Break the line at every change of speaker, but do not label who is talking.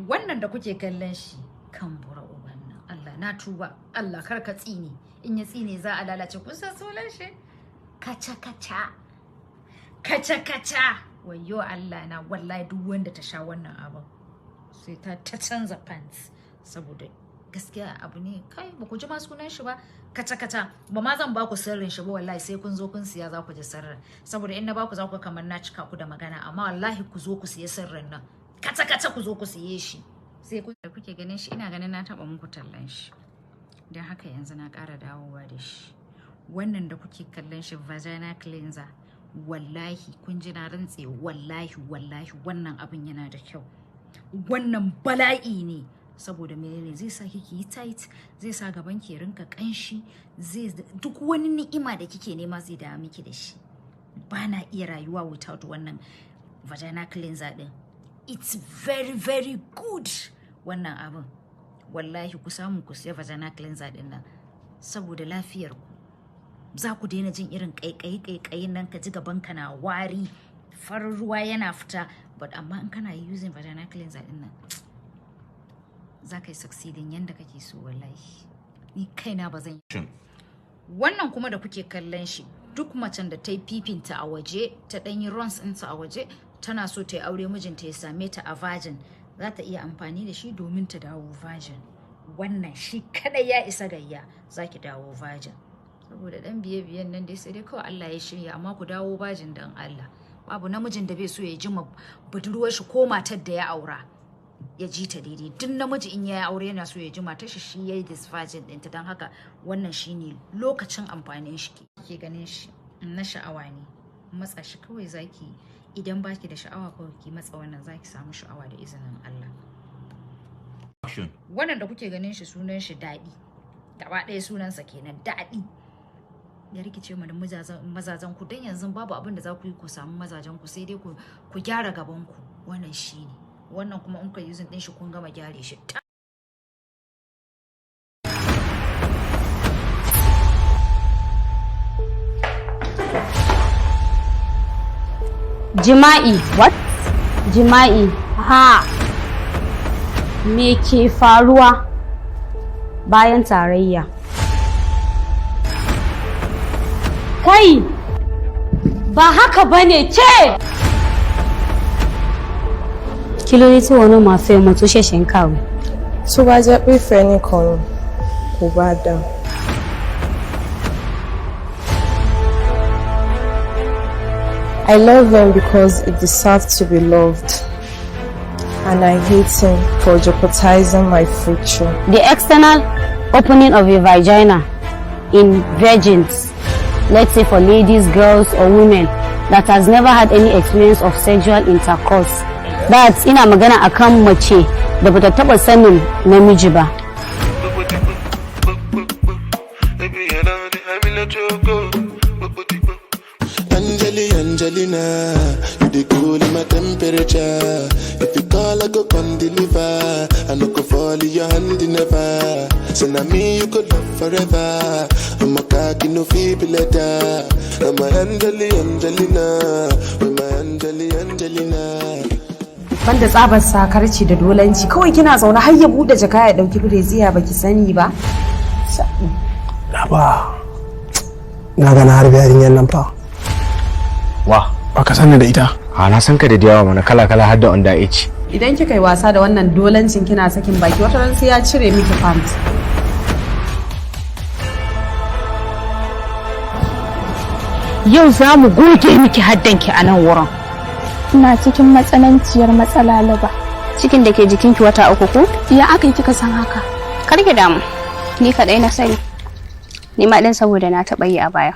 Wannan da kuke kallon shi kan bura uban nan, Allah na tuba, Allah kar ka tsine, in ya tsine za a lalace. Kun san sunan shi? Kaca kaca kaca kaca. Wayyo Allah na, wallahi duk wanda ta sha wannan abin sai ta canza pants, saboda gaskiya abu ne. Kai, ba ku ji ma sunan shi ba, kaca kaca. Ba ma zan ba ku sirrin shi ba, wallahi sai kun zo kun siya za ku ji sirrin, saboda in na ba ku za ku kamar na cika ku da magana. Amma wallahi ku zo ku siya sirrin nan, kaca kaca, ku zo ku siye shi. Sai ku da kuke ganin shi, ina ganin na taba muku tallan shi, don haka yanzu na ƙara dawowa da shi. Wannan da kuke kallon shi, vagina cleanser. Wallahi kun ji na rantse, wallahi wallahi wannan abin yana da kyau. Wannan bala'i ne, saboda menene? Zai sa kiki yi tight, zai sa gaban ki rinka kanshi, zai duk wani ni'ima da kike nema zai dawo miki da shi. Ba na iya rayuwa without wannan vagina cleanser din. It's very very good, wannan abin. Wallahi ku samu ku siya vagina cleanser din nan saboda lafiyar ku. Za ku daina jin irin kaikayi kaikayin nan, ka ji gaban ka na wari, farin ruwa yana fita. But amma in kana using vagina cleanser din nan, za ka yi succeeding yanda kake so. Wallahi ni kaina ba zan yi. Wannan kuma da kuke kallon shi, duk macen da ta yi fifinta a waje, ta ɗan yi runs ɗinta a waje, tana so ta yi aure, mijinta ya same ta a virgin, za ta iya amfani da shi domin ta dawo virgin. Wannan shi kadai ya isa gayya, za ki dawo virgin. Saboda dan biye biyen nan dai sai dai kawai Allah ya shirya, amma ku dawo virgin dan Allah. Babu namijin da bai so ya ji budurwar shi ko matar da ya aura ya ji ta daidai. Duk namiji in ya yi aure yana so ya ji matar shi, shi yayi this virgin ɗinta. Don haka wannan shine lokacin amfanin shi. Ke ganin shi na sha'awa ne, matsa shi kawai zaki. Idan baki da sha'awa, kawai ki matsa wannan, zaki samu sha'awa da izinin Allah. Wannan da kuke ganin shi, sunan shi daɗi. Gaba ɗaya sunansa kenan, daɗi. Ya rikice mu da mazajen ku, don yanzu babu abin da za ku yi ku samu mazajen ku sai dai ku gyara gaban ku. Wannan shine. Wannan kuma in ka using din shi, kun gama gyare shi.
Jima'i. What? Jima'i. Ha. Me ke faruwa bayan tarayya? Kai! Ba haka bane ke! Kí ló dé tí wọn náà máa fẹ́ ọmọ tó ṣẹ̀ṣẹ̀ ń kàwé?
Tó bá jẹ́ pé ìfẹ́ nìkan ni, kò bá dáa. I love him because he deserves to be loved. And I hate him for jeopardizing my future.
The external opening of a vagina in virgins, let's say for ladies, girls or women that has never had any experience of sexual intercourse. That's ina magana akan mace da bata taba sanin namiji ba.
Angeli, Angelina, you the cool in my temperature. If you call, I go come deliver. I no go fall in your hand never. So now me you could love forever. I'm a cocky no feeble letter. I'm a Angeli, Angelina, with my Angeli, Angelina.
Banda tsabar sakarci da dolanci, kawai kina zaune har ya bude jaka ya dauki bireziya, baki sani ba.
Na ba na ga na harbi yarinyar nan fa.
Wa?
Ba ka sani da ita.
A, na san ka da yawa mana, kala kala, har da under age.
Idan kika yi wasa da wannan dolancin, kina sakin baki, wata ran sai ya cire miki pants.
Yau za mu goge miki haddanki a nan wurin.
Ina cikin matsananciyar matsala, Laba.
Cikin da ke jikinki wata 3 ko?
Ya aka yi kika san haka?
Kar ki damu. Ni kaɗai na sani. Ni ma ɗin saboda na taɓa yi a baya.